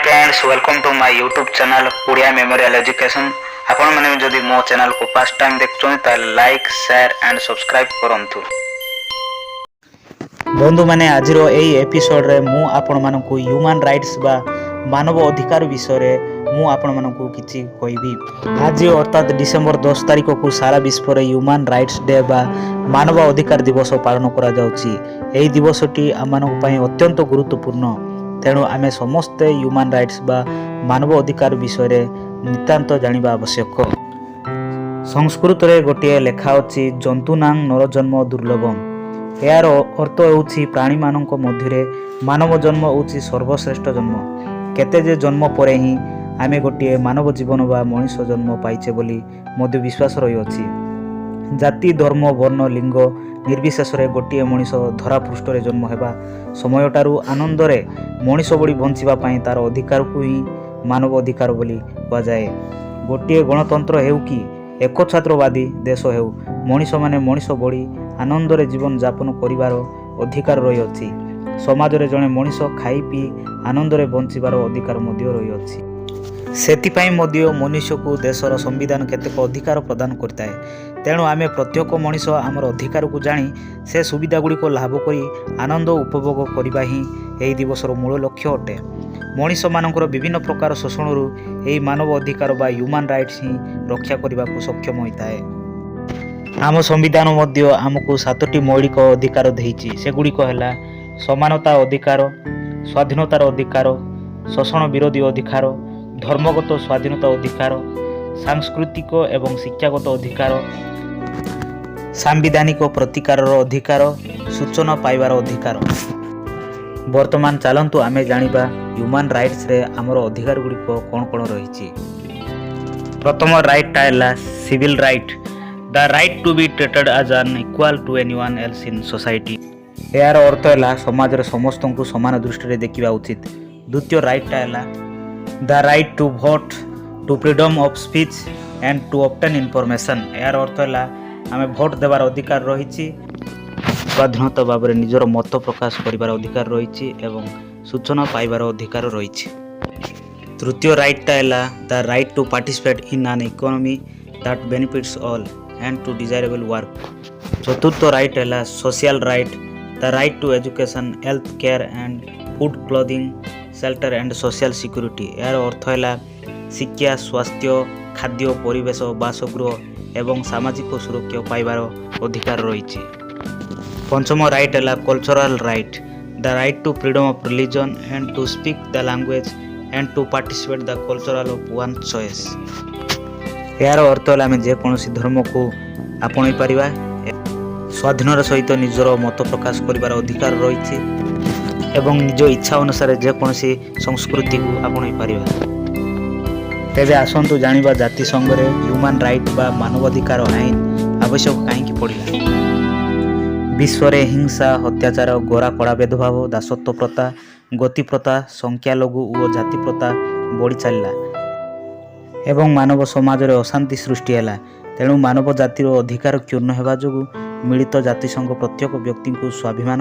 Friends, welcome to my YouTube channel, Odia Memorial Education. ଆପଣମାନେ ଯଦି ମୋ ଚ୍ୟାନେଲକୁ ଫାର୍ଷ୍ଟ ଟାଇମ୍ ଦେଖୁଛନ୍ତି, ତାହେଲେ ଲାଇକ୍, ସେୟାର ଆଣ୍ଡ ସବସ୍କ୍ରାଇବ୍ କରନ୍ତୁ। ବନ୍ଧୁମାନେ, ଆଜିର ଏଇ ଏପିସୋଡ଼ରେ ମୁଁ ଆପଣମାନଙ୍କୁ ହ୍ୟୁମାନ୍ ରାଇଟ୍ସ ବା ମାନବ ଅଧିକାର ବିଷୟରେ ମୁଁ ଆପଣମାନଙ୍କୁ କିଛି କହିବି। ଆଜି ଅର୍ଥାତ୍ ଡିସେମ୍ବର 10 ତାରିଖକୁ ସାରା ବିଶ୍ୱରେ ହ୍ୟୁମାନ୍ ରାଇଟ୍ସ ଡେ ବା ମାନବ ଅଧିକାର ଦିବସ ପାଳନ କରାଯାଉଛି। ଏହି ଦିବସଟି ଆମମାନଙ୍କ ପାଇଁ ଅତ୍ୟନ୍ତ ଗୁରୁତ୍ୱପୂର୍ଣ୍ଣ। ତେଣୁ ଆମେ ସମସ୍ତେ ହ୍ୟୁମାନ୍ ରାଇଟ୍ସ ବା ମାନବ ଅଧିକାର ବିଷୟରେ ନିତାନ୍ତ ଜାଣିବା ଆବଶ୍ୟକ। ସଂସ୍କୃତରେ ଗୋଟିଏ ଲେଖା ଅଛି, "ଜନ୍ତୁନାଂ ନରଜନ୍ମ ଦୁର୍ଲଭମ"। ଏହାର ଅର୍ଥ ହେଉଛି, ପ୍ରାଣୀମାନଙ୍କ ମଧ୍ୟରେ ମାନବ ଜନ୍ମ ହେଉଛି ସର୍ବଶ୍ରେଷ୍ଠ ଜନ୍ମ। କେତେ ଯେ ଜନ୍ମ ପରେ ହିଁ ଆମେ ଗୋଟିଏ ମାନବ ଜୀବନ ବା ମଣିଷ ଜନ୍ମ ପାଇଛେ ବୋଲି ମଧ୍ୟ ବିଶ୍ୱାସ ରହିଅଛି। ଜାତି, ଧର୍ମ, ବର୍ଣ୍ଣ, ଲିଙ୍ଗ ନିର୍ବିଶେଷରେ ଗୋଟିଏ ମଣିଷ ଧରାପୃଷ୍ଠରେ ଜନ୍ମ ହେବା ସମୟଠାରୁ ଆନନ୍ଦରେ ମଣିଷ ଭଳି ବଞ୍ଚିବା ପାଇଁ ତା'ର ଅଧିକାରକୁ ହିଁ ମାନବ ଅଧିକାର ବୋଲି କୁହାଯାଏ। ଗୋଟିଏ ଗଣତନ୍ତ୍ର ହେଉ କି ଏକଛତ୍ରବାଦୀ ଦେଶ ହେଉ, ମଣିଷମାନେ ମଣିଷ ଭଳି ଆନନ୍ଦରେ ଜୀବନ ଯାପନ କରିବାର ଅଧିକାର ରହିଅଛି। ସମାଜରେ ଜଣେ ମଣିଷ ଖାଇ ପିଇ ଆନନ୍ଦରେ ବଞ୍ଚିବାର ଅଧିକାର ମଧ୍ୟ ରହିଅଛି। ସେଥିପାଇଁ ମଧ୍ୟ ମନୁଷ୍ୟକୁ ଦେଶର ସମ୍ବିଧାନ କେତେକ ଅଧିକାର ପ୍ରଦାନ କରିଥାଏ। ତେଣୁ ଆମେ ପ୍ରତ୍ୟେକ ମଣିଷ ଆମର ଅଧିକାରକୁ ଜାଣି ସେ ସୁବିଧା ଗୁଡ଼ିକ ଲାଭ କରି ଆନନ୍ଦ ଉପଭୋଗ କରିବା ହିଁ ଏହି ଦିବସର ମୂଳ ଲକ୍ଷ୍ୟ ଅଟେ। ମଣିଷମାନଙ୍କର ବିଭିନ୍ନ ପ୍ରକାର ଶୋଷଣରୁ ଏହି ମାନବ ଅଧିକାର ବା ହ୍ୟୁମାନ୍ ରାଇଟ୍ସ ହିଁ ରକ୍ଷା କରିବାକୁ ସକ୍ଷମ ହୋଇଥାଏ। ଆମ ସମ୍ବିଧାନ ମଧ୍ୟ ଆମକୁ ସାତଟି ମୌଳିକ ଅଧିକାର ଦେଇଛି। ସେଗୁଡ଼ିକ ହେଲା ସମାନତା ଅଧିକାର, ସ୍ୱାଧୀନତାର ଅଧିକାର, ଶୋଷଣ ବିରୋଧୀ ଅଧିକାର, ଧର୍ମଗତ ସ୍ୱାଧୀନତା ଅଧିକାର, ସାଂସ୍କୃତିକ ଏବଂ ଶିକ୍ଷାଗତ ଅଧିକାର, ସାମ୍ବିଧାନିକ ପ୍ରତିକାରର ଅଧିକାର, ସୂଚନା ପାଇବାର ଅଧିକାର। ବର୍ତ୍ତମାନ ଚାଲନ୍ତୁ ଆମେ ଜାଣିବା ହ୍ୟୁମାନ୍ ରାଇଟ୍ସରେ ଆମର ଅଧିକାର ଗୁଡ଼ିକ କ'ଣ କ'ଣ ରହିଛି। ପ୍ରଥମ ରାଇଟ୍ଟା ହେଲା civil right, the right to be treated as an equal to anyone else in society. ଏହାର ଅର୍ଥ ହେଲା, ସମାଜରେ ସମସ୍ତଙ୍କୁ ସମାନ ଦୃଷ୍ଟିରେ ଦେଖିବା ଉଚିତ। ଦ୍ୱିତୀୟ ରାଇଟ୍ଟା ହେଲା the right to vote, to freedom of speech and to obtain information. ଏହାର ଅର୍ଥ ହେଲା, ଆମେ ଭୋଟ୍ ଦେବାର ଅଧିକାର ରହିଛି, ସ୍ୱାଧୀନତା ଭାବରେ ନିଜର ମତ ପ୍ରକାଶ କରିବାର ଅଧିକାର ରହିଛି ଏବଂ ସୂଚନା ପାଇବାର ଅଧିକାର ରହିଛି। ତୃତୀୟ ରାଇଟ୍ଟା ହେଲା the right to participate in an economy that benefits all and to desirable work. ଚତୁର୍ଥ ରାଇଟ୍ ହେଲା social right, the right to education, health care and food, clothing, shelter and social security. ଏହାର ଅର୍ଥ ହେଲା, ଶିକ୍ଷା, ସ୍ୱାସ୍ଥ୍ୟ, ଖାଦ୍ୟ, ପରିବେଶ, ବାସଗୃହ ଏବଂ ସାମାଜିକ ସୁରକ୍ଷା ପାଇବାର ଅଧିକାର ରହିଛି। ପଞ୍ଚମ ରାଇଟ୍ ହେଲା cultural right, the right to freedom of religion and to speak the language and to participate the cultural of one's choice. ଏହାର ଅର୍ଥ ହେଲା, ଆମେ ଯେକୌଣସି ଧର୍ମକୁ ଆପଣେଇ ପାରିବା, ସ୍ୱାଧୀନର ସହିତ ନିଜର ମତ ପ୍ରକାଶ କରିବାର ଅଧିକାର ରହିଛି ଏବଂ ନିଜ ଇଚ୍ଛା ଅନୁସାରେ ଯେକୌଣସି ସଂସ୍କୃତିକୁ ଆପଣେଇ ପାରିବା। ତେବେ ଆସନ୍ତୁ ଜାଣିବା, ଜାତିସଂଘରେ ହ୍ୟୁମାନ୍ ରାଇଟ୍ ବା ମାନବାଧିକାର ଆଇନ ଆବଶ୍ୟକ କାହିଁକି ପଡ଼ିଲା? ବିଶ୍ୱରେ ହିଂସା, ଅତ୍ୟାଚାର, ଗୋରା କଳା ଭେଦଭାବ, ଦାସତ୍ୱ ପ୍ରଥା, ଗତି ପ୍ରଥା, ସଂଖ୍ୟାଲଘୁ ଓ ଜାତି ପ୍ରଥା ବଢ଼ି ଚାଲିଲା ଏବଂ ମାନବ ସମାଜରେ ଅଶାନ୍ତି ସୃଷ୍ଟି ହେଲା। ତେଣୁ ମାନବ ଜାତିର ଅଧିକାର କ୍ଷୁଣ୍ଣ ହେବା ଯୋଗୁଁ ମିଳିତ ଜାତିସଂଘ ପ୍ରତ୍ୟେକ ବ୍ୟକ୍ତିଙ୍କୁ ସ୍ୱାଭିମାନ,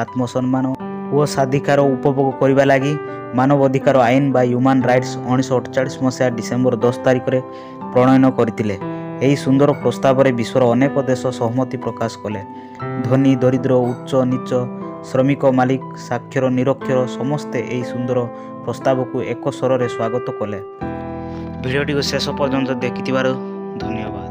ଆତ୍ମସମ୍ମାନ ଓ ସ୍ୱାଧିକାର ଉପଭୋଗ କରିବା ଲାଗି ମାନବ ଅଧିକାର ଆଇନ ବା ହ୍ୟୁମାନ୍ ରାଇଟ୍ସ 1948 ମସିହା ଡିସେମ୍ବର 10 ତାରିଖରେ ପ୍ରଣୟନ କରିଥିଲେ। ଏହି ସୁନ୍ଦର ପ୍ରସ୍ତାବରେ ବିଶ୍ୱର ଅନେକ ଦେଶ ସହମତି ପ୍ରକାଶ କଲେ। ଧନୀ, ଦରିଦ୍ର, ଉଚ୍ଚ, ନୀଚ, ଶ୍ରମିକ, ମାଲିକ, ସାକ୍ଷର, ନିରକ୍ଷର ସମସ୍ତେ ଏହି ସୁନ୍ଦର ପ୍ରସ୍ତାବକୁ ଏକ ସ୍ୱରରେ ସ୍ୱାଗତ କଲେ। ଭିଡ଼ିଓଟିକୁ ଶେଷ ପର୍ଯ୍ୟନ୍ତ ଦେଖିଥିବାରୁ ଧନ୍ୟବାଦ।